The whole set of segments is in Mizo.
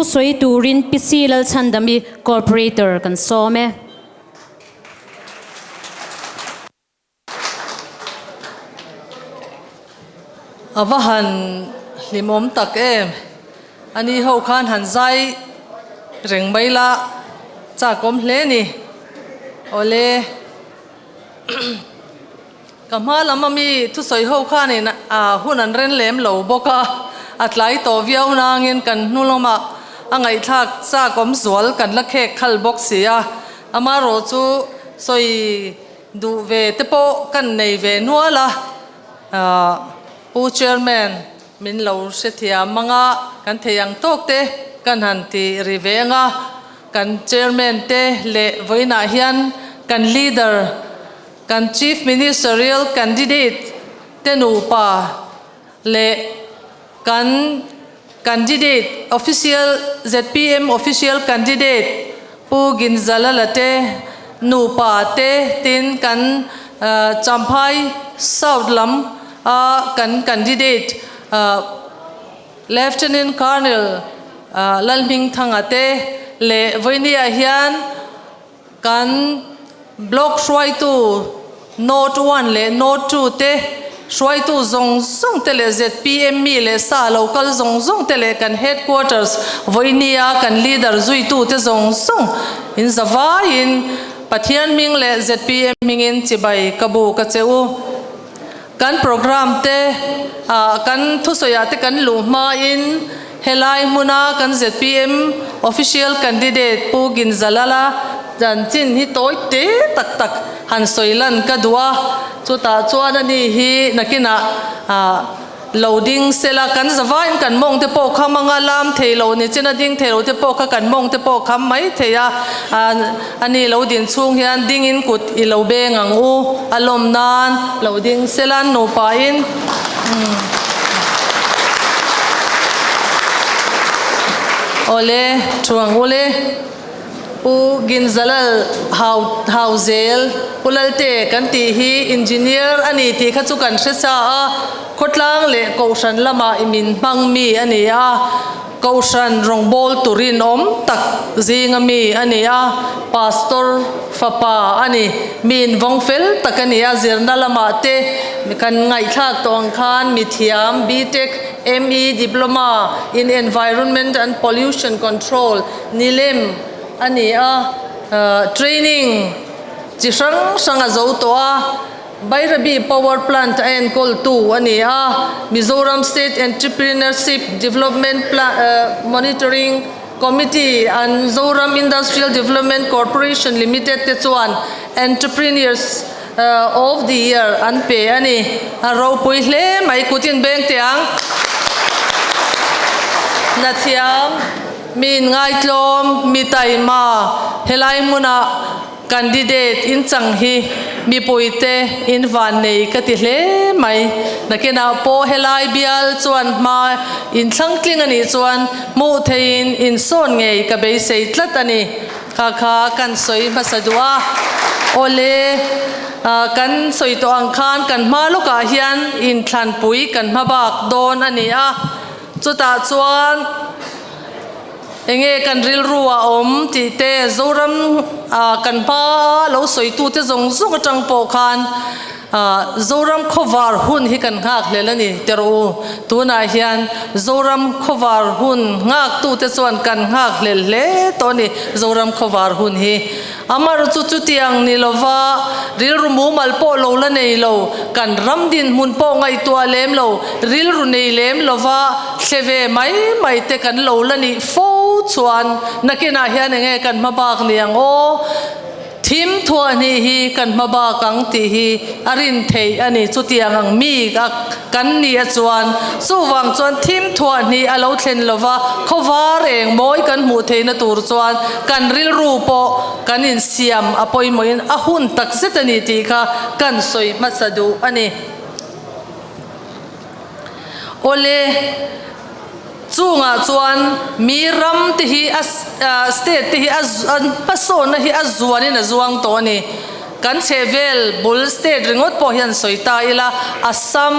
Thusawi turin Pi C Lalchhandami Corporator kan sawm e. A va han hlimawm tak em. Ani ho khan han zai reng mai la chakawm hle ni. Awle. Ka hma lam ami thusawi ho khanin hun an ren lem lo bawk a, a tlai tawh viau nangin kan hnu lamah a ngaihthlak chakawm zual kan la khek khal bawk si a. Amaherawhchu sawi duh ve te pawh kan nei ve nual a, Pu Chairman min lo hrethiam ang a, kan thei ang tawk te kan han ti ri ve ang a, kan Chairman te leh vawiinah hian kan Leader, kan Chief Ministerial Candidate te nupa leh kan Candidate, Official, zpm Official Candidate Pu Ginzalala te nupa te tin kan Champhai South lam a kan Candidate Lieutenant Colonel Lalhmingthanga te leh vawinia hian Kan Block hruaitu Note one leh Note two te hruaitu zawng zawng te leh zpm mi leh sa lo kal zawng zawng te leh kan Headquarters vawinia kan Leader zuitu te zawng zawng in za vaiin Pathian hming leh zpm hmingin chibai ka bu ka che u. Kan program te ah kan thusawiah te kan luh hmain helai hmuna kan zpm official candidate Pu Ginzalala chanchin hi tawi te tak tak han sawi lan ka duh a, chutah chuan ani hi nakinah ah Lo ding sela, kan zavain kan mawng te pawh kham anga lam thei lo ni china ding thei lo te pawh kha kan mawng te pawh kham mai thei a, a ni lo din chhung hian dingin kut i lo beng ang u, a lawm nan lo ding sela an nupa in. Awle, thu ang u le. Pu Ginzalal Hau Hauzel, Pu Lalte kan tih hi Engineer a ni tih kha chu kan hre sa a, khawtlang leh Kohhran lamah i min hmang mi a ni a, Kohhran rawngbawl tur rinawm tak zinga mi a ni a, Pastor fapa a ni, mi invawng fel tak a ni a, zirna lamah te kan ngaihthlak tawh ang khan mithiam BTech, ME Diploma in Environment and Pollution Control, Nilem a ni a, training chi hrang hrang a zo tawh a, Bairabi Power Plant a enkawltu a ni a, Mizoram State Entrepreneurship Development Monitoring Committee and Zoram Industrial Development Corporation Limited te chuan Entrepreneurs of the Year an pe a ni. A ropui hle mai, kutin beng teh ang. Hnathiam. Mi inngaitlawm, mi taima, helai hmuna candidate in chang hi mipuite in vannei ka ti hle mai. Nakinah pawh helai bial chuan hma in thlangtling a nih chuan hmuh theihin in sawn ngei ka beisei tlat a ni. Kha kha kan sawi hmasa duh a. Awle, kan sawi tawh ang khan kan hma lawkah hian inthlanpui kan hma bak dawn a ni a. Chutah chuan enge kan rilru a awm tih te, Zoram kan hma lo sawitute zawng zawng atang pawh khan Zoram khawvar hun hi kan nghak hlel a ni ti rawh u. Tunah hian Zoram khawvar hun nghaktute chuan kan nghak hlel hle tawh a ni Zoram khawvar hun hi. Amar chu chutiang ni lova rilru mumal pawh lo la nei lo, kan ram dinhmun pawh ngaihtuah lem lo, rilru nei lem lova thle ve mai mai te kan lo la nih fo chuan nakinah hian enge kan hma bak ni ang aw? Thim thuah hnih hi kan hma bak ang tih hi a rin theih a ni. Chutiang ang mi a kan nih a chuan chuvang chuan thim thuah hnih a lo thlen lova khawvar eng mawi kan hmuh theihna tur chuan kan rilru pawh kan insiam a pawimawhin a hun tak zet a ni tih kha kan sawi hmasa duh a ni. Awle, chungah chuan mi ram te hi a state te hi a an hmasawnna hi a zuanin a zuang tawh a ni. Kan chhehvel bul state ringawt pawh hian sawi ta ila Assam.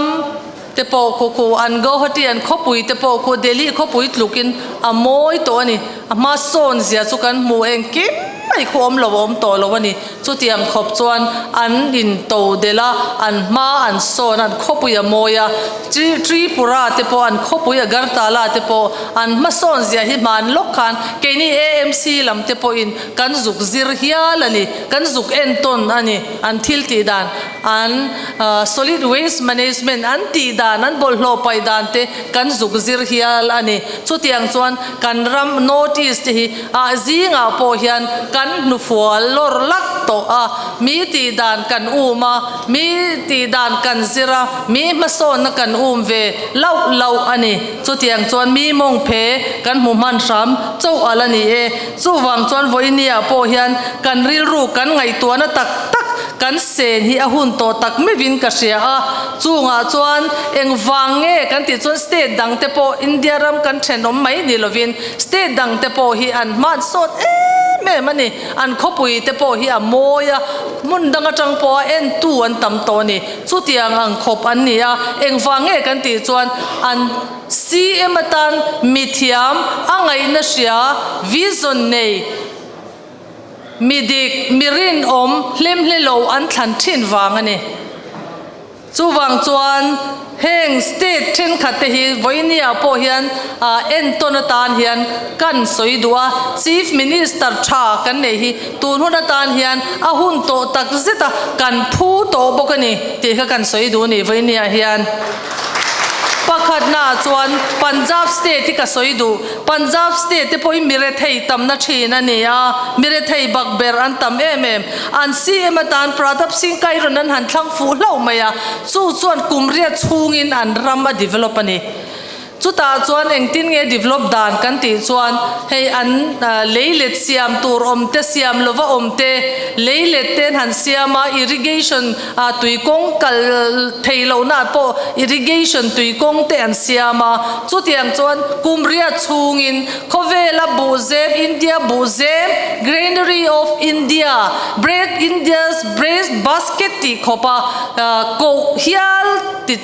te pawh khu khu an Guwahati an khawpui te pawh khu Delhi khawpui tlukin a mawi tawh a ni. A hma sawn zia chu kan hmu engkim mai khu awm lo a awm tawh lo a ni. Chutiang khawp chuan an into delh a, an hma an sawn a, an khawpui a mawi a. Tripura te pawh an khawpui Agartala te pawh an hmasawn zia hi hman lawk khan keini AMC lam te pawhin kan zuk zir hial a ni, kan zuk entawn a ni an thil tih dan. An solid waste management an tih dan, an bawlhhlawh paih dan te kan zuk zir hial a ni. Chutiang chuan kan ram North East te hi ah zingah pawh hian kan hnufual lawr lak tawh a, mi tih dan kan um a, mi tih dan kan zir a, mi hmasawnna kan um ve lauh lauh a ni. Chutiang chuan mi mawng phe kan hmu hman hram chauh a la ni e. Chuvang chuan vawinia pawh hian kan rilru kan ngaihtuahna tak tak kan sen hi a hun tawh tak meuhin ka hria a. Chungah chuan engvang nge kan tih chuan state dang te pawh India ram kan thenawm mai ni lovin state dang te pawh hi an hman sawt em em a ni. An khawpui te pawh hi a mawi a, hmun dang atang pawha entu an tam tawh a ni. Chutiang ang khawp an ni a, engvang nge kan tih chuan an. CM atan mithiam, a ngaihna hria, vision nei, mi dik, mi rinawm, hlemhle lo an thlan thin vang a ni. Chuvang chuan heng state thenkhat te hi vawinia pawh hian entawn atan hian kan sawi duh a, Chief Minister tha kan nei hi tun hun atan hian a hun tawh tak zet a, kan phu tawh bawk a ni tih kha kan sawi duh a ni vawinia hian. Pakhatnaah chuan Punjab state hi ka sawi duh. Punjab state te pawhin mi rethei tamna thin a ni a, mi rethei bak ber an tam em em. An CM atan Pratap Singh Kairon an han thlang fuh hlauh mai a, chu chuan kum riat chhungin an ram a develop a ni. Chutah chuan engtin nge develop dan kan tih chuan hei an leilet siam tur awm te, siam lova awm te, leilet te an han siam a, irrigation A tuikawng kal thei lohna pawh irrigation tuikawng te an siam a, chutiang chuan kum riat chhungin khawvela buhzem India buhzem Granary of India Bread India's Bread Basket tih khawpa koh hial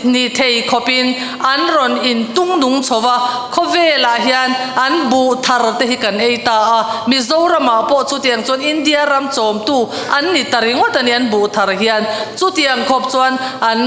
ni thei khawpin an rawn intung nung chho va, khawvelah hian an buh thar te hi kan ei ta a, Mizoramah pawh chutiang chuan India ram chawmtu An ni ta ringawt a ni an buh thar hian. Chutiang khawp chuan an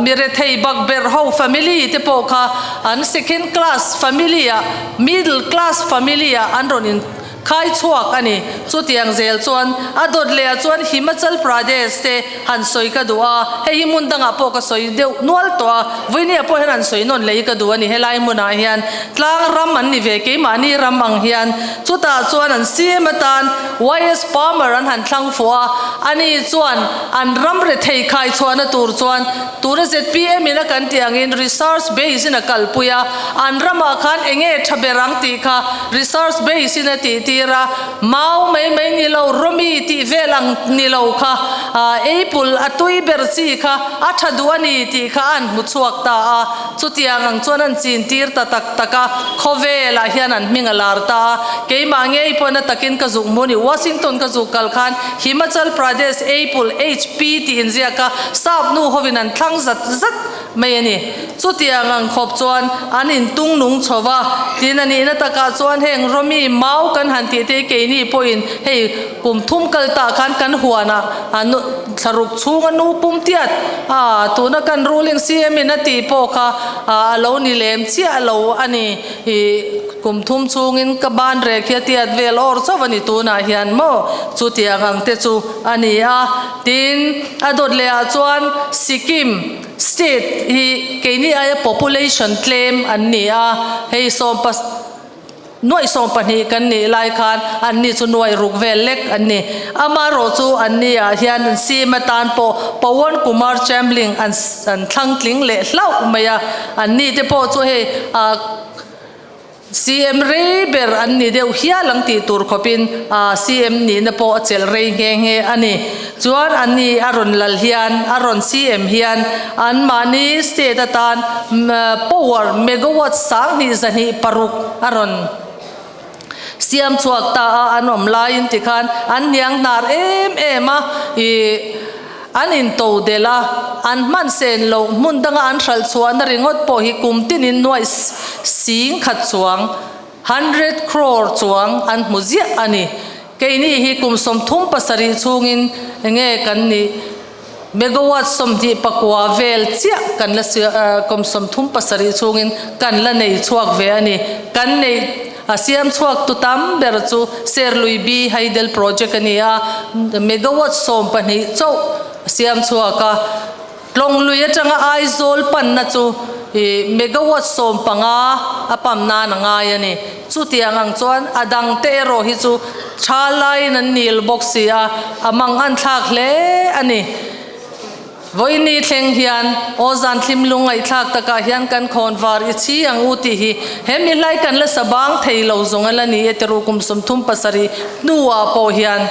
mi rethei bak ber ho family te pawh kha an second class family ah middle class family ah an rawn in khai chhuak a ni. Chutiang zel chuan a dawt leh ah chuan Himachal Pradesh te han sawi ka duh a, hei hi hmun dangah pawh ka sawi deuh nual tawh a, vawinia pawh hian han sawi nawn leh hi ka duh a ni. Helai hmunah hian tlang ram an ni ve keimahni ram ang hian chutah chuan an CM atan YS Palmer an han thlang fuh a, ani chuan an ram rethei khai chhuahna tur chuan tuna zpm in a kan tih angin research base in a kalpui a, an ramah khan enge tha ber ang tih kha research base in a tih tir a, mau mai mai ni lo, rawmi tih vel ang ni lo kha eipul a tui ber chi kha a tha duh a ni tih kha an hmu chhuak ta a. Chutiang ang chuan an chin tir ta tak tak a, khawvelah hian an hming a lar ta a. Keimah ngei pawhin a takin ka zuk hmu a ni. Washington ka zuk kal khan Himachal Pradesh Apple HP tih inziak a, sap nu hovin an thlang zat zat mai a ni. Chutiang ang khawp chuan an intung nung chho va, tin a nihna takah chuan heng Romi mau kan han tih te hi keini pawhin hei kum thum kal tah khan kan huanah a thlaruk chhunga nu pum tiat a, tuna kan ruling CM in a tih pawh kha a lo ni lem chiah lo a ni. Ih kum thum chhungin ka ban rek hi a tiat vel awr chauh a ni tunah hian maw chutiang ang te chu a ni a. Tin, a dawt leh ah chuan Sikkim state hi keini aia population tlem an ni a, hei sawm pas. Nuaih 12 kan nih lai khan anni chu nuaih ruk vel lek an ni. Amaherawh chu anni ah hian an sim atan pawh Pawan Kumar Chamling an an thlang tling leh hlauh mai a. Anni te pawh chu hei ah CM rei ber an ni deuh hial ang tih tur khawpin ah CM nihna pawh a chelh rei nghe nghe a ni. Chuan anni a rawn lal hian a rawn CM hian anmahni state atan power megawatt 2206 a rawn siam chhuak ta a, an awm laiin tikhan an hniang hnar em em a, ih. An intodelh a, an hman sen loh hmun danga an hralh chhuahna ringawt pawh hi kum tinin nuaih 10,000 chuang, hundred crore chuang an hmu ziah a ni. Keini hi kum 37 chhungin enge kan nih? Megawatt 29 vel chiah kan la kum 37 chhungin kan la nei chhuak ve a ni. Kan neih a siam chhuak tu tam ber chu Serlui B Hydel Project a ni a, megawatt 12 chauh a siam chhuak a. Tlawnglui atanga Aizawl panna chu megawatt 15 a pump nan a ngai a ni. Chutiang ang chuan a dangte erawh hi chu tha laiin an nil bawk si a, a mang an thlak hle a ni. Vawiini thleng hian aw zan thlim lung ngaihthlak takah hian kan khawn var i chhi ang u tih hi he mi hlai kan la sa bang thei lo zawng a la ni e tiru kum 37 hnuah pawh hian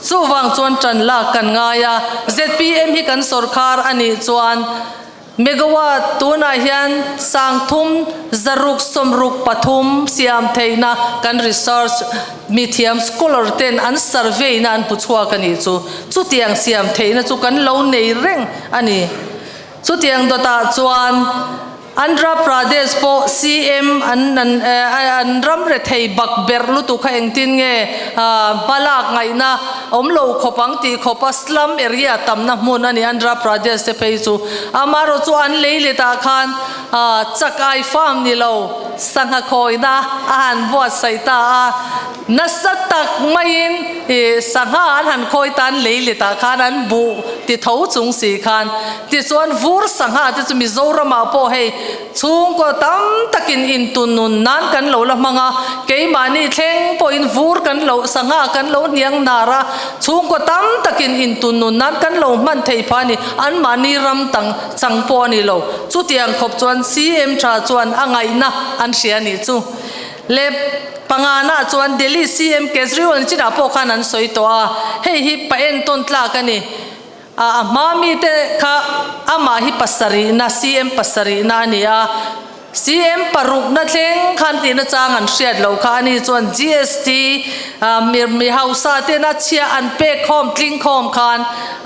chuvang chuan tan lak kan ngai a, zpm hi kan sawrkhar a nih chuan Megawatt tunah hian 3 zaruk 63 siam theihna kan research mithiam scholar ten an survey na an hmu chhuak a nih chu. Chutiang siam theihna chu kan lo nei reng a ni. Chutiang dawtah chuan Andhra Pradesh pawh CM an an ram rethei bak berh lutuk kha engtin nge hmalak ngaihna awm lo khawp ang tih khawpa slum area tamna hmun a ni Andhra Pradesh te phei chu. Amaherawh chu an lei letah khan chak ai farm ni lo sangha khawina a han buatsaih ta a, nasa tak maiin sangha an han khawi ta an lei letah khan an buh ti tho chung si khan tichuan vur sangha te chu Mizoramah pawh hei Chhungkaw tam takin intunun nan kan lo la hmang a, keimahni thleng pawhin vur kan lo, sangha kan lo hniang nar a, chhungkaw tam takin intunun nan kan lo hman thei pha a ni, anmahni ram tang chang pawh a ni lo. Chutiang khawp chuan CM tha chuan a ngaihna an hria a nih chu. Le pangana chuan Delhi CM Kejriwal ni chinah pawh khan an sawi tawh a, hei hi pa entawn tlak a ni. A hma mite kha amah hi pasarihna, CM pasarihna a ni a. CM parukna thleng khan tihna chang an hriat loh kha ani chuan GST mi hausa tena chhia an pek khawm tling khawm khan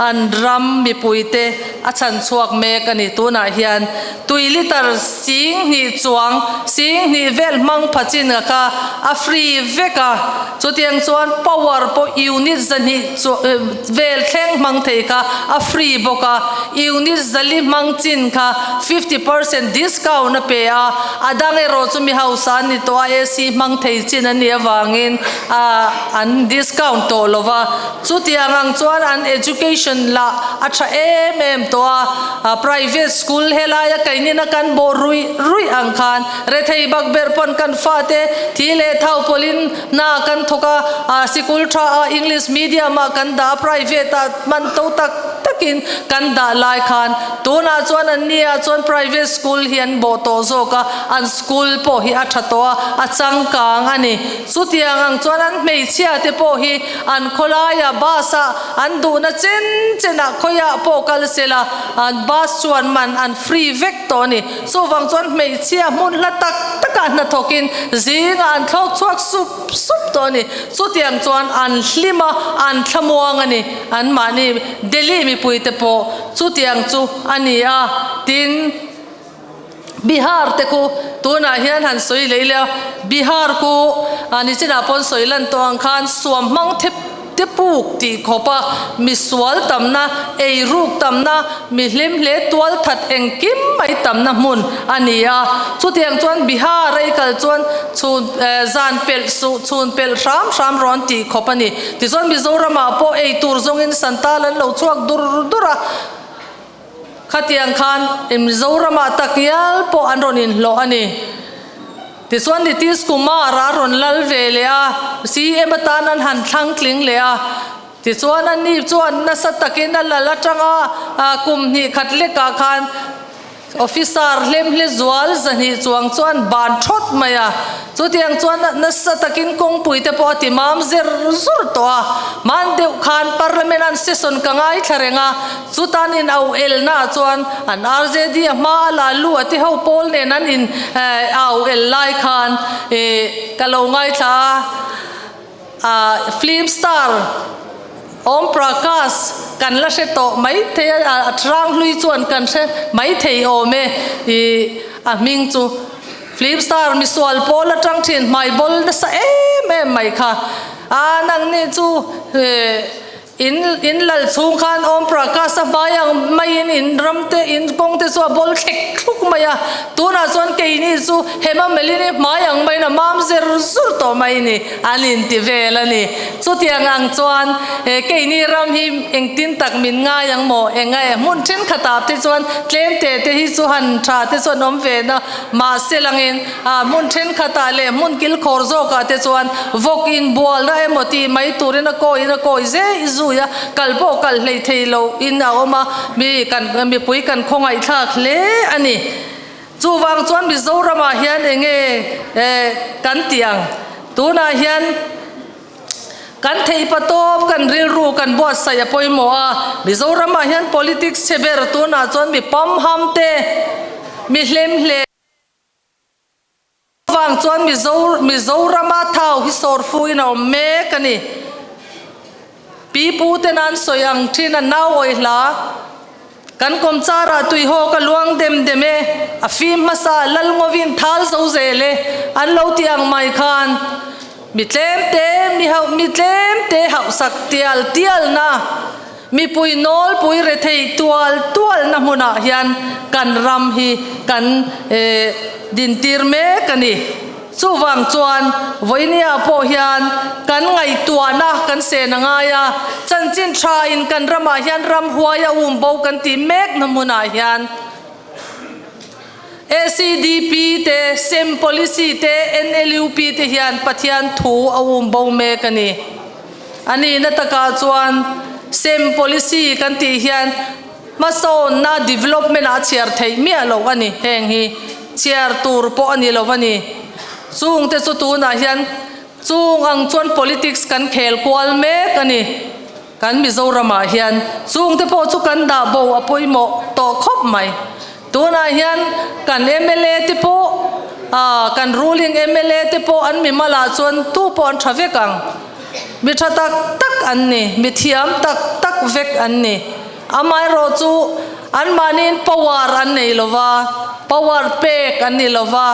an ram mipuite a chhan chhuak mek a ni. Tunah hian tui litre 2000 chuang, 2000 vel hmang pha chin a kha a free vek a. Chutiang chuan power pawh unit 200 vel thleng hmang thei kha a free bawk a, unit 400 hmang chin kha 50% discount a pe a, a dang erawh chu mi hausa an ni tawh a, AC hmang thei chin an nih avangin an discount tawh lo va. Chutiang ang chuan an education lah a tha em em tawh a, private school helaia kainina kan bawh ruih ruih ang khan rethei bak ber pawn kan fate thi leh thau pawlhin hna kan thawk a, sikul tha a English medium ah kan dah a, private ah hman to tak takin kan dah lai khan tunah chuan an ni ah chuan private school hi an bawh tawh zawk a, an school pawh hi a tha tawh a, a changkang a ni. Chutiang ang chuan an hmeichhia te pawh hi an khawlaia bus ah an duhna chen chen ah khawiah pawh kal sela an bus chuan man an free vek tawh a ni. Chuvang chuan hmeichhia hmun hla tak takah hnathawkin zingah an thlawk chhuak sup sup tawh a ni. Chutiang chuan an hlim a, an thlamuang a ni. Anmahni Delhi mipuite pawh chutiang chu a ni a, tin. Bihar te khu tunah hian han sawi leh ila, Bihar khu nichinah pawn sawi lan tawh ang khan suam hmang thep te puk tih khawpa misual tamna, eiruk tamna, mi hlim hle tual that engkim mai tamna hmun a ni a. Chutiang chuan Bihar a i kal chuan chhun zan pelh suh, chhun pelh hram hram rawn tih khawp a ni. Tichuan Mizoramah pawh eitur zawngin Santal an lo chhuak dur dur a. Khatiang khan Mizoramah tak hial pawh an rawn inhlawh a ni. Tichuan Nitish Kumar a rawn lal ve leh a, CM atan an han thlang tling leh a. Tichuan ani chuan nasa takin a lal atanga kum hnih khat lekah khan Officer hlemhle zual 200 chuang chuan ban thawt mai a. Chutiang chuan nasa takin kawngpui te pawh a ti mam zer zur tawh a. Hman deuh khan Parliament an session ka ngaithla reng a, chutan in au el naah chuan an RJD a hma a la lu a ti ho pawl nen an in au el lai khan ka lo ngaithla a, film star. Om Prakash kan la hre tawh mai thei a, a hrang hlui chuan kan hre mai thei awm e ih a hming chu. Film star misual pawl atang thin hmai bawl nasa em em mai kha. A nangni chu in in lal chhung khan Om Prakash a hmai ang maiin in ram te in kawng te chu a bawl thlek thluk mai a. Tunah chuan keini chu Hema Malini hmai ang maiin a mam zer zur tawh mai ni an inti vel a ni. Chutiang ang chuan keini ram hi engtin tak min ngai ang maw? Eng a e hmun thenkhatah te chuan tlem te te hi chu han tha te chu an awm ve na. Mahse langin hmun thenkhatah leh hmun kilkhawr zawkah te chuan vawk inbualna emaw tih mai turin a kawiin a kawi zeh zui a, kal pawh kal hlei thei loin a awm a, mi kan mipui kan khawngaihthlak hle a ni. Chuvang chuan Mizoramah hian enge kan tih ang? Tunah hian. Kan theihpa tawp kan rilru kan buatsaih a pawimawh a, Mizoramah hian politics chhe ber tunah chuan mi pamham te, mi hlemhle vang chuan Mizo Mizorama thau hi sawr fuin a awm mek a ni. Pi pu ten an sawi ang thin a nau awih hla. Kan kawmcharah tuihaw ka luang dem dem e, a fim hmasa Lalngovin thal zo zel e, an lo ti ang mai khan mi tlem te mi hauh mi tlem te hauhsak tial tialna, mipui nawlpui rethei tual tualna hmunah hian kan ram hi kan dintir mek a ni. Chuvang chuan vawinia pawh hian kan ngaihtuahna kan sen a ngai a, chanchin tha in kan ramah hian ramhuai a um bo kan tih mek na hmunah hian ACDP te, sem policy te, NLUP te hian Pathian thu a um bo mek a ni. A nihna takah chuan sem policy kan tih hian Hmasawnna, development, ah chhiar theih miah loh a ni. Heng hi chhiar tur pawh a ni lo a ni. Chungte chu tunah hian chung ang chuan politics kan khel kual mek a ni. Kan Mizoramah hian chungte pawh chu kan dah bo a pawimawh tawh khawp mai. Tunah hian kan mla te pawh ah kan ruling mla te pawh an mimalah chuan tu pawh an tha vek ang. Mi tha tak tak an ni, mi thiam tak tak vek an ni. Amaherawh chu anmahniin power an nei lo va, power pek an ni lo va,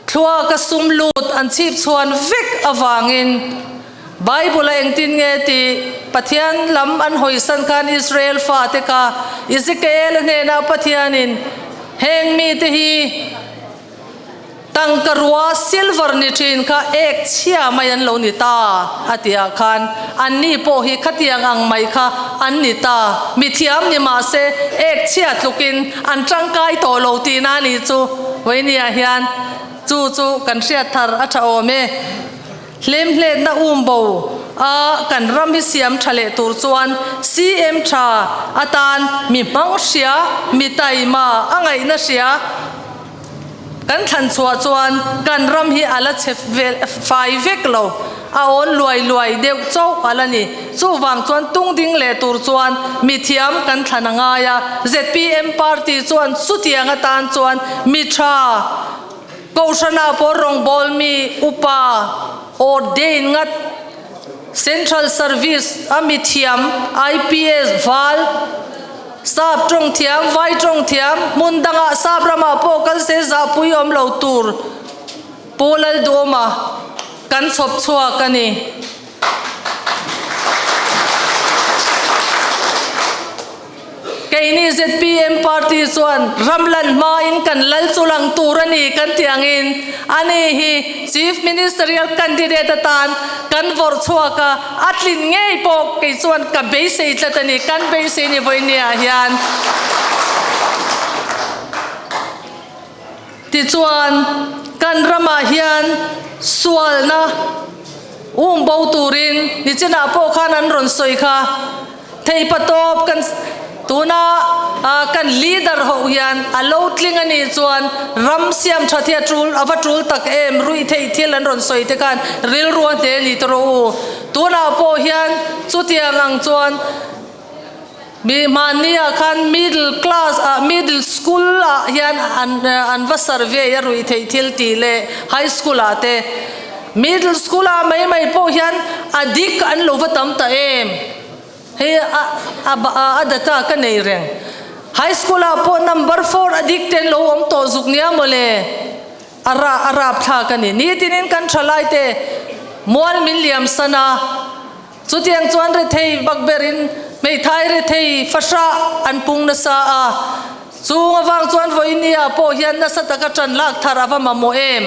thluaka sum lut an chhip chhuan vek avangin Bible a engtin nge tih Pathian lam an hawisan khan Israel fate kha Ezekiel-a hnenah Pathianin heng mite hi Tangka rua silver ni thin kha ek chhia mai an lo ni ta a tih ah khan anni pawh hi khatiang ang mai kha an ni ta. Mithiam ni mah se ek chhia tlukin an tangkai tawh lo tihna a nih chu Vawinia hian chu chu kan hriat thar a tha awm e. Hlemhletna um bo a kan ram hi siam tha leh tur chuan CM tha atan mi hmang hria, mi taima a ngaihna hria, Kan thlan chhuah chuan kan ram hi a la chhe fai vek lo, a awn luai luai deuh chauh a la ni. Chuvang chuan tung ding leh tur chuan mithiam kan thlan a ngai a, zpm party chuan chutiang atan chuan mi tha, Kohhranah pawh rawngbâwl mi upa ordain ngat, Central Service a mithiam IPS val, Sap tawng thiam, vai tawng thiam, hmun dangah sap ramah pawh kal se zahpui awm lo tur Pu Lalduhawma kan chhawp chhuak a ni. Keini zpm party chuan ram lan hmain kan lal chu lang tur a ni kan tih angin ani hi Chief Ministerial candidate atan kan vawrh chhuak a, A tlin ngei pawh kei chuan ka beisei tlat a ni, kan beisei ni vawinia hian. Tichuan, kan ramah hian sualna um bo turin nichinah pawh khan an rawn sawi kha. Theihpatawp kan tuna kan leader ho hian a lo tling a nih chuan ram siam that hi a tul a va tul tak em ruih theih thil an rawn sawi te khan rilru a hle ni tawh rawh u. Tunah pawh hian chutiang ang chuan mi hmanni ah khan middle class ah middle school ah hian an an va survey a ruih theih thil tih leh high school ah te middle school ah mai mai pawh hian a dik an lo va tam ta em. Hei a a data ka nei reng. High school ah pawh number four adik ten lo awm tawh zuk nia mawle. A ra a rapthlak a ni. Nitinin kan thalai te mual min liam san a, chutiang chuan rethei bakberin hmeithai rethei fahrah an pung nasa a, chung avang chuan vawinia pawh hian nasa taka tan lak thar a va mamawh em?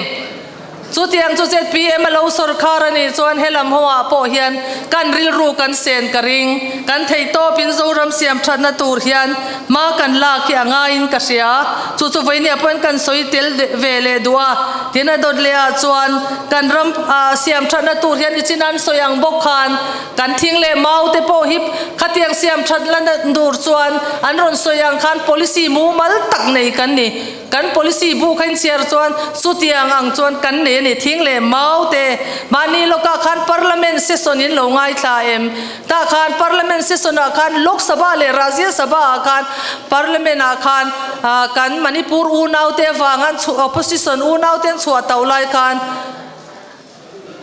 Chutiang chu zpm a lo sawrkhar a nih chuan helam hoah pawh hian kan rilru kan sen ka ring. Kan theihtawpin Zoram siam thatna tur hian hma kan lak hi a ngaiin ka hria. Chu chu vawinia pawhin kan sawi tel ve leh duh a. Tin a dawt leh ah chuan kan ram siam thatna tur hian i chin an sawi ang bawk khan kan thing leh mau te pawh hi khatiang siam that la tur chuan an rawn sawi ang khan policy mumal tak nei kan ni. Kan policy bu kha inchhiar chuan chutiang ang chuan kan nei a ni. Thing leh mau te mahni lawkah khan Parliament session in lo ngaithla em? Tah khan Parliament session ah khan Lok Sabha leh Rajya Sabha ah khan Parliament ah khan kan Manipur unaute avanga opposition unaute an chhuah tauh lai khan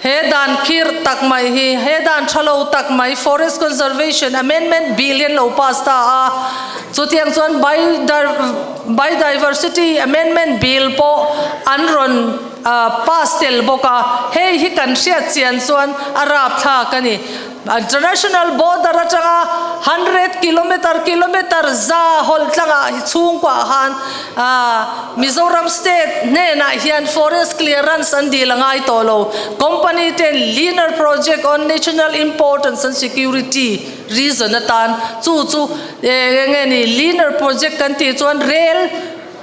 He dan khirh tak mai hi, he dan tha lo tak mai Forest Conservation Amendment Bill hi an lo pass ta a, chutiang chuan Biodiversity Amendment Bill pawh an rawn pass tel bawk a, hei hi kan hriat chian chuan a rapthlak a ni. International border atanga hundred kilometer kilometer za hawlh tlangah hi chhungkuah khan Mizoram state hnenah hian forest clearance an dil a ngai tawh lo. Company ten Linear Project on National Importance and Security reason atan chu chu eng nge ni Linear Project kan tih chuan rail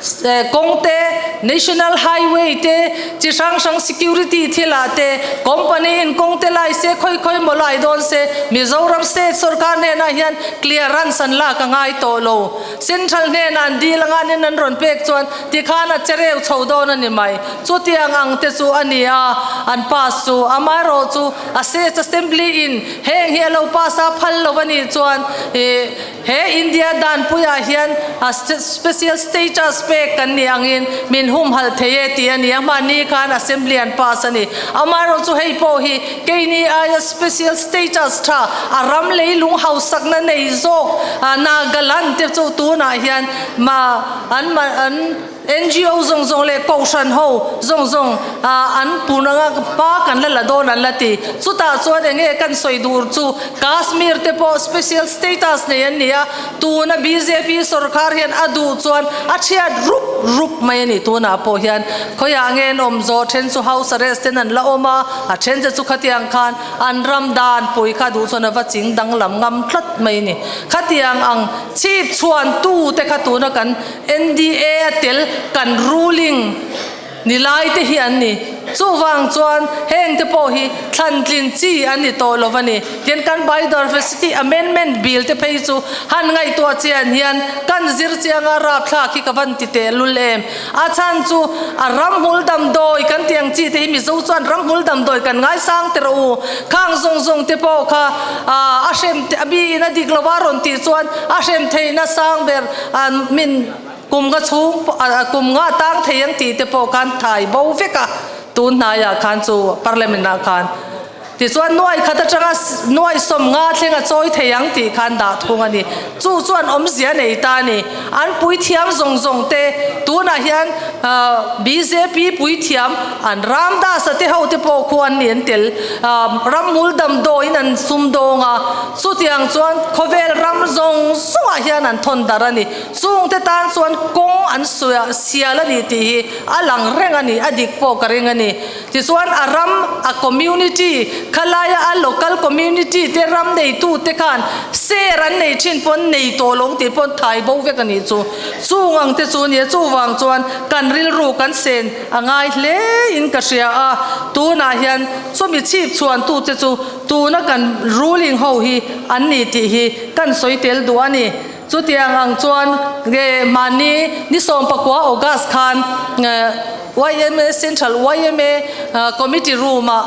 Kawng te, National Highway te, chi hrang hrang security thilah te, company in kawng te lai se, khawi khawi maw lai dawn se, Mizoram state sorkar hnenah hian clearance an lak a ngai tawh lo. Central hnenah an dil anga nin an rawn pek chuan tikhan a chereu chho dawn a ni mai. Chutiang ang te chu a ni a, an pass chu. Amaherawhchu a state assembly in heng hi a lo pass a phal lo a nih chuan ih, He India danpuiah hian special status pek kan nih angin min humhalh thei e tih a ni a, hmanni khan Assembly an pass a ni. Amaherawhchu chu hei pawh hi keini aia special status tha a ram leilung hausakna nei zawk Nagaland te chu tunah hian ma an an NGO zawng zawng leh Kohhran ho zawng zawng an pun anga hma kan la la dawn an la ti. Chutah chuan eng nge kan sawi dur chu Kashmir te pawh special status nei an ni a, tuna bjp sorkar hian a duh chuan a thiat rup rup mai a ni. Tunah pawh hian khawiah nge an awm zawh then chu house arrest ten an la awm a, a then te chu khatiang khan an ram dan pui kha duh chuan a va ching danglam ngam tlat mai a ni. Khatiang ang chhip chhuan tu te kha tuna kan NDA a tel kan ruling ni lai te hi an ni. Chuvang chuan heng te pawh hi thlantlin chi an ni tawh lo a ni. Tin kan Biodiversity Amendment Bill te phei chu han ngaihtuah chian hian kan zir chianga rapthlak hi ka van ti teh lul em. A chhan chu a ramhmul damdawi kan tih ang chi te hi Mizo chuan ramhmul damdawi kan ngaisang teh rawh u. Khang zawng zawng te pawh kha a hrem a mi in a dik lova rawn tih chuan a hrem theihna sang ber An min kum nga chhung kum nga tang thei ang tih te pawh khan thai bo vek a, tun hnaiah khan chu parliament ah khan tichuan nuai khat atanga nuai 50 thleng a chawi thei ang tih khan dah thung a ni. Chu chuan awmzia nei ta a ni. An puithiam zawng zawng te tunah hian bjp puithiam an Ramdas a te ho te pawh khu an ni an tel ramhmul damdawiin an sumdawng a. Chutiang chuan khawvel ram zawng zawngah hian an thawn darh a ni. Chungte tan chuan kawng an suia sial a ni tih hi a lang reng a ni, a dik pawh ka ring a ni. Tichuan a ram, a community, khalaia a local community te ram neitute khan share an nei thin pawn nei tawh lo tih pawn thai bo vek a nih chu. Chung ang te chu nia, chuvang chuan kan rilru kan sen a ngai hle in ka hria a, tunah hian chumi chhip chhuantute chu Tuna kan ruling ho hi an ni tih hi kan sawi tel duh a ni. Chutiang ang chuan nge mahni ni 19 August khan yma Central yma Committee Room ah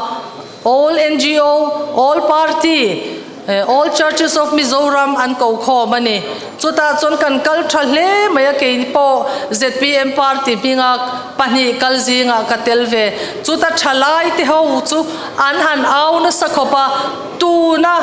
all ngo, all party, all churches of Mizoram an ko khawm a ni. Chutah chuan kan kal tha hle mai a, kei pawh zpm party hminga pahnih kal zingah ka tel ve. Chuta thalai te ho chu an han au nasa khawp a, tuna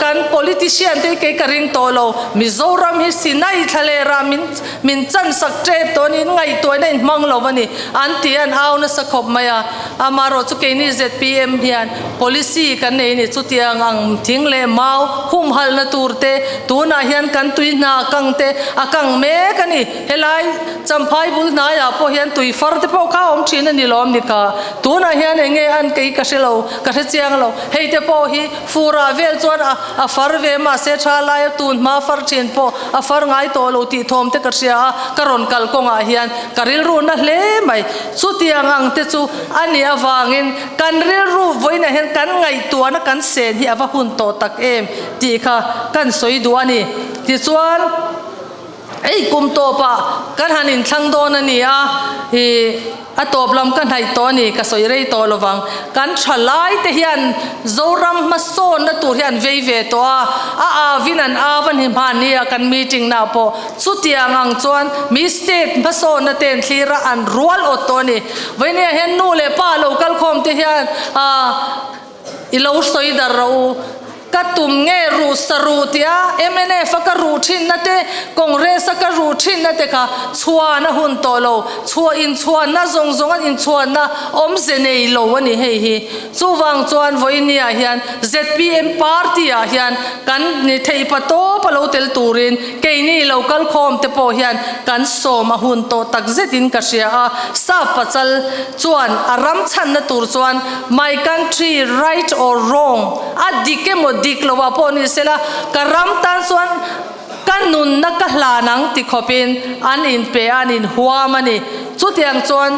kan politician te hi kei ka ring tawh lo, Mizoram hi Sinai thlalera min min chansak tep tawh a ni, in ngaihtuahna in hmang lo a ni an ti a, an au nasa khawp mai a. Amaherawh chu keini zpm hian policy kan nei a ni, chutiang ang thing leh mau humhalhna tur te tunah hian kan tui hna kang te a kang mek a ni. Helai Champhai bul hnaiah pawh hian tui far te pawh kha a awm thin a ni lawm ni kha. Tunah hian eng nge an kei ka hre lo, ka hre chiang lo. Hei te pawh hi furah vel chuan a a far ve mahse tha laia tun hma far thin pawh a far ngai tawh lo tih thawm te ka hria a, ka rawn kal kawngah hian ka rilru na hle mai. Chutiang ang te chu a nih avangin kan rilru vawiinah hian kan ngaihtuahna kan sen hi a va hun tawh tak em tih kha kan sawi duh a ni. Tichuan. Ei kum tawpah kan han inthlang dawn a ni a, ih a tawp lam ka hnaih tawh a ni, ka sawi rei tawh lovang. Kan tha lai te hian Zoram hmasawnna tur hi an vei ve tawh a, a avin an av a ni hmanni a kan meeting na pawh chutiang ang chuan mi state hmasawnna te an thlir a, an rual awt tawh a ni. Vawinia hian nu leh pa lo kal khawm te hian ah I lo sawi dar rawh u. Ka tum nge ruh sa ruh tia mnf a ka ruh thinna te, Congress a ka ruh thinna te kha chhuan a hun tawh lo. Chhuah inchhuanna zawng zawng an inchhuanna awmze nei lo a ni hei hi. Chuvang chuan vawinia hian zpm party ah hian kan ni theih pa tawp a lo tel turin keini lo kal khawm te pawh hian kan sawm a hun tawh tak zetin ka hria a. Sap pachal chuan a ram chhanna tur chuan My country right or wrong a dik emaw dik lo ah pawh ni sela ka ram tan chuan ka nunna ka hlan ang ti khawpin an inpe a an inhuam a ni. Chutiang chuan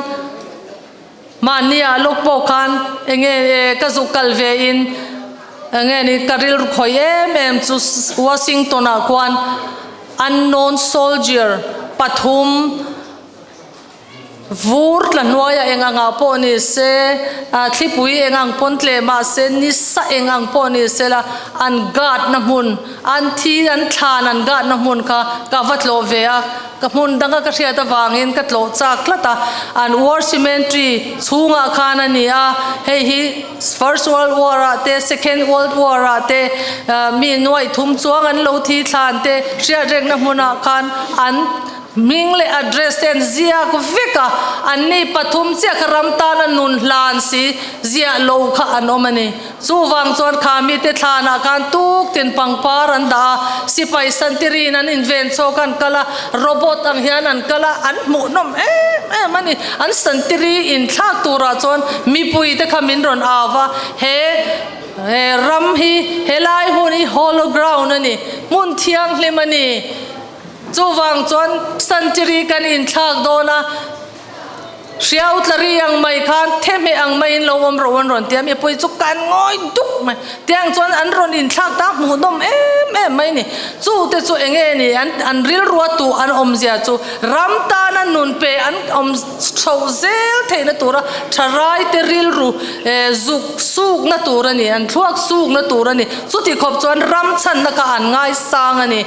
mahni ah lawk pawh khan enge ka zuk kal ve in enge ni ka rilru khawih em em chu Washington ah khuan unknown soldier pathum Vur tla hnuaiah eng angah pawh ni se, thlipui eng ang pawn tleh mah se, ni sa eng ang pawh ni se la, an gatna hmun, an thi, an thlan an gatna hmun kha ka va tlawh ve a, ka hmun danga ka hriat avangin ka tlawh chak tlat a, an war cemetery chhungah khan a ni a, hei hi First World War ah te, Second World War ah te mi nuaih thum chuang an lo thi thlan te hriatrekna hmunah khan an Hming leh address te an ziak vek a, anni pathum chiah kha ram tana nun hlan si ziah lo kha an awm a ni. Chuvang chuan kha mite thlanah khan tuk tin pangpar an dah a, sipai santirin an inven chhawk an kal a, robot ang hian an kal a, an hmuhnawm em em a ni. An santiri inthlak turah chuan mipui te kha min rawn au va, he he ram hi helai hmun hi hollow ground a ni, hmun thianghlim a ni. Chuvang chuan santiri kan inthlak dawn a, hriau tlari ang mai khan thehmeh ang maiin lo awm ro an rawn ti a, mipui chu kan ngawi duk mai. Tiang chuan an rawn inthlak ta hmuhnawm em em mai ni. Chu te chu eng nge ni an an rilrua tuh an awmzia chu ram tana nun pe an awm chhoh zel theihna tura tharai te rilru zuk sukna tur a ni, an thluak sukna tur a ni. Chuti khawp chuan ram chhanna kha an ngaisang a ni.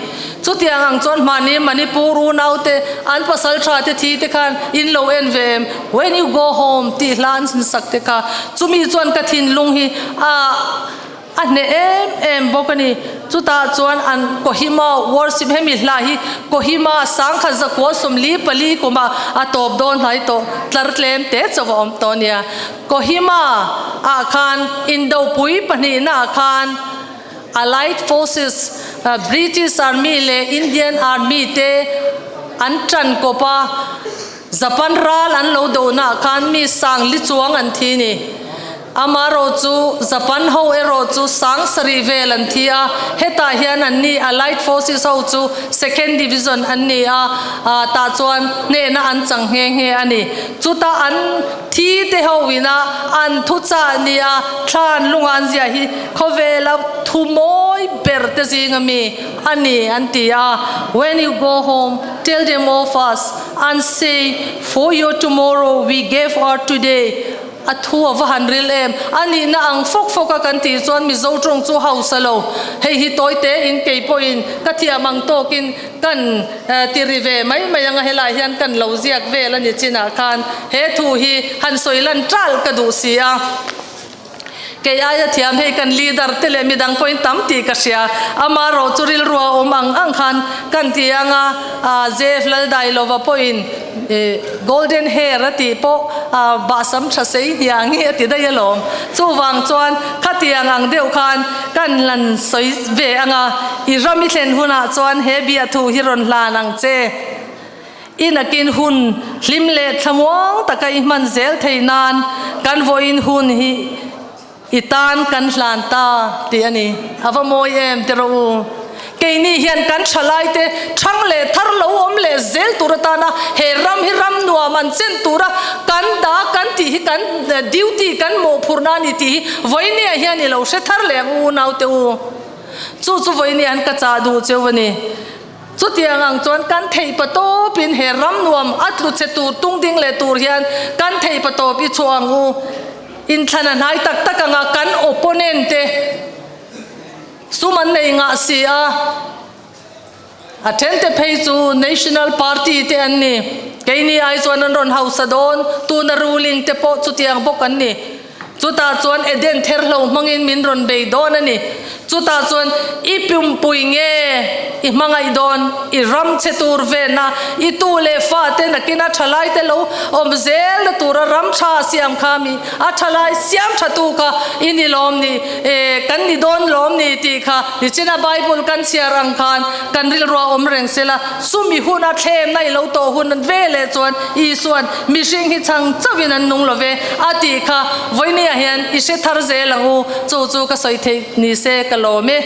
Chutiang ang chuan hmahni Manipur unaute an pasal tha te thi te khan in lo en ve em? When you go home tih hla an sak te kha chumi chuan ka thinlung hi a a hneh em em bawk a ni. Chutah chuan an Kohima worship hemi hla hi Kohima sangkhat zakua 44 kuma a tawp dawn hnai tawh tlar tlem te chauh a awm tawh a nia. Kohima ah khan indopui pahnihna ah khan Allied Forces, British Army leh Indian Army te an tan kawp a, Japan ral an lo dohnaah khan mi sang li chuang an thi ni. Amarawh chu Japan ho erawh chu sang sarih vel an thi a, hetah hian an ni Allied Forces ho chu Second Division an ni a, tah chuan hnehna an chang nghe nghe a ni. Chutah an thi te ho ina an thuchah nia thlan lungan zia hi Khawvela thu mawi ber te zinga mi a ni an ti a, When you go home, tell them of us and say, For your tomorrow we gave our today. A thu a va han ril em? A nihna ang fawk fawk a kan tih chuan Mizo tawng chu hausa lo. Hei hi tawi te in kei pawhin ka thiam ang tawkin kan ti ri ve mai mai ang a, helai hian kan lo ziak vel a ni chinah khan he thu hi han sawi lan ṭalh ka duh si a. Kei aia thiam hei kan leader te leh midang pawhin tam tih ka hria. Amaherawh chu rilru a awm ang ang khan kan ti ang a, Jeff Laldailova pawhin golden hair a tih pawh bahsam tha sei hniah nge a ti daih alawm. Chuvang chuan khatiang ang deuh khan kan lan sawi ve ang a, i ram i thlen hunah chuan he biahthu hi rawn hlan ang che. I nakin hun hlim leh thlamuang taka i hman zel theih nan kan vawiin hun hi i tan kan hlan ta tih a ni. A va mawi em ti rawh u. Keini hian kan thalaite thang leh thar lo awm leh zel tur atana he ram hi ram nuam an chen tura kan dah kan tih hi kan duty kan mawhphurhna a ni tih hi vawinia hian i lo hre thar leh ang u unaute u. Chu chu vawinia hian ka chah duh cheu a ni. Chutiang ang chuan kan theih patawpin he ram nuam a tlu che tur tung ding leh tur hian kan theih patawp i chhuah ang u. Inthlan a hnai tak tak anga kan opponent te sum an nei ngah si a, a then te phei chu National Party te an ni. Keini ai chuan an rawn hausa dawn, tuna ruling te pawh chutiang bawk an ni. Chutah chuan Eden therhlo hmangin min rawn bei dawn a ni. Chutah chuan i pumpui nge i hmangaih dawn, i ram chhe tur vena i tu leh fa te nakin a thalai te lo awm zel na tura ram tha siam kha mi a thalai siam tha tu kha i ni lawm ni, e kan ni dawn lawm ni tih kha nichina Bible kan chhiar ang khan kan rilrua awm reng sela chumi huna thlemna i lo tawh hun ve leh chuan Isuan Mihring hi chhang chauhin an nung lo ve a tih kha vawinia hian i hre thar zel ang u, chu chu ka sawi theih ni se ka lawm e.